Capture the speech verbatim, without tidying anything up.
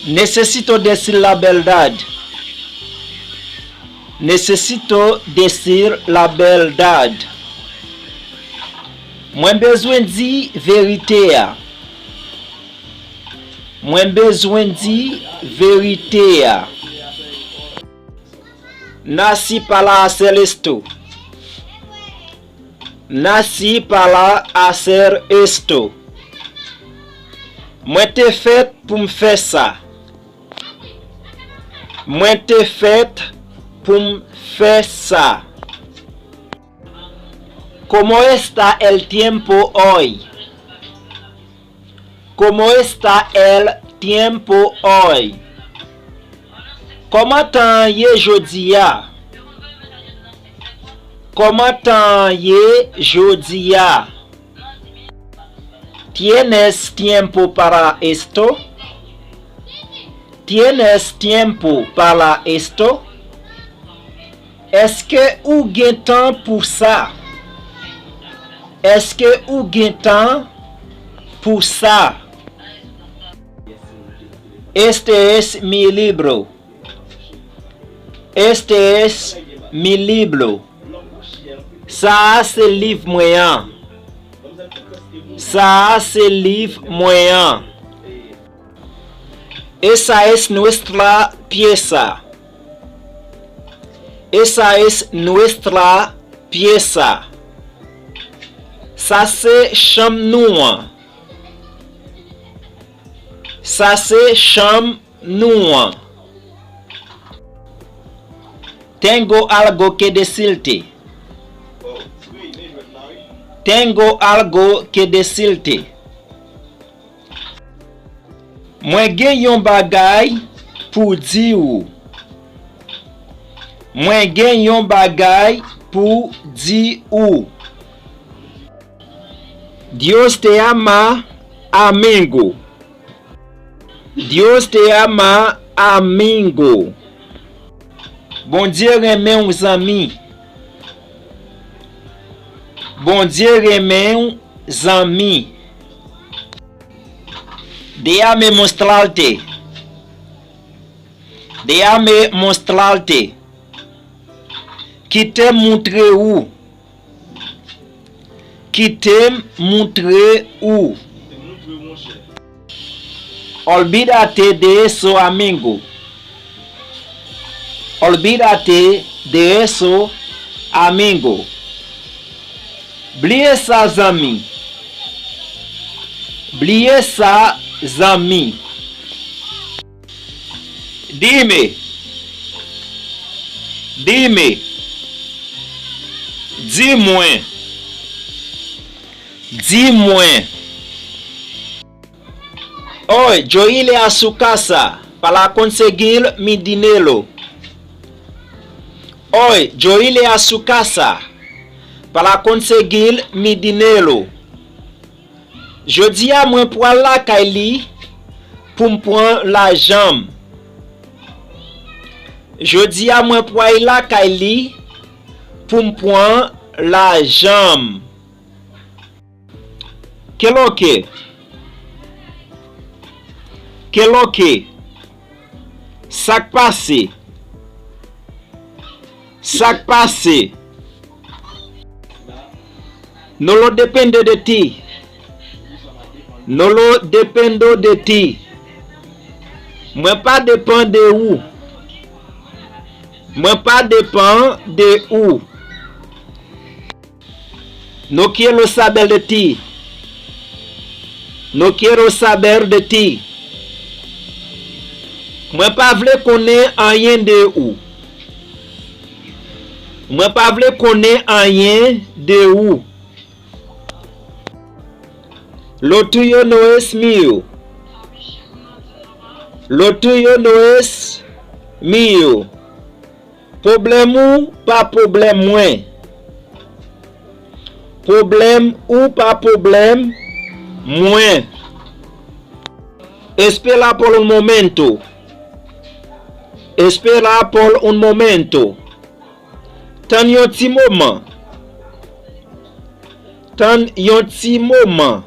Necesito decir la verdad. Necesito decir la verdad. Mwen bezwen di verite a. Mwen bezwen di verite a. Nací para hacer esto. Nací para hacer esto. Mwen te fèt pou m fè sa. Mwen te fèt pou m fè sa. ¿Cómo está el tiempo hoy? ¿Cómo está el tiempo hoy? Kòman tan an ye jodi a? Kòman tan an ye jodi a? ¿Tienes tiempo para esto? ¿Tienes tiempo para esto? Èske ou gen tan pou sa? Èske ou gen tan pou sa? Este es mi libro. Este es mi libro. Sa a se liv mwen an. Sa a se liv mwen an. Esa es nuestra pieza. Esa es nuestra pieza. Sa se chanm nou an. Sa se chanm nou an. Tengo algo que decirte. Tengo algo que decirte. Mwen gen yon bagay pou di ou. Mwen gen yon bagay pou di ou. Dios te ama, amigo. Dios te ama, amigo. Bondye renmen w, zanmi. Bondye renmen w, zanmi. Déjame mostrarte. Déjame mostrarte. Kite m moutre ou. Kite m moutre ou. Olvídate de eso, amigo. Olvídate de eso, amigo. Bliye sa, zanmi. Bliye sa, zanmi. Dime. Dime. Di mwen. Di mwen. Hoy yo iré a su casa para conseguir mi dinero. Hoy yo iré a su casa para conseguir mi dinero. Jodi a, mwen pral lakay li pou m pran lajan m. Jodi a, mwen pral lakay li pou m pran lajan m. Qué lo que? Qué lo que? Sa k pase? Sa k pase? No lo dependo de ti. No lo dependo de ti. Mwen pa depann de ou. Mwen pa depann de ou. No quiero saber de ti. No quiero saber de ti. Mwen pa vle konnen anyen de ou. Mwen pa vle konnen anyen de ou. Lo tuyo no es mío. Lo tuyo no es mío. Pwoblèm ou pa pwoblèm mwen. Pwoblèm ou pa pwoblèm mwen. Espera por un momento. Espera por un momento. Tann yon ti moman. Tann yon ti moman.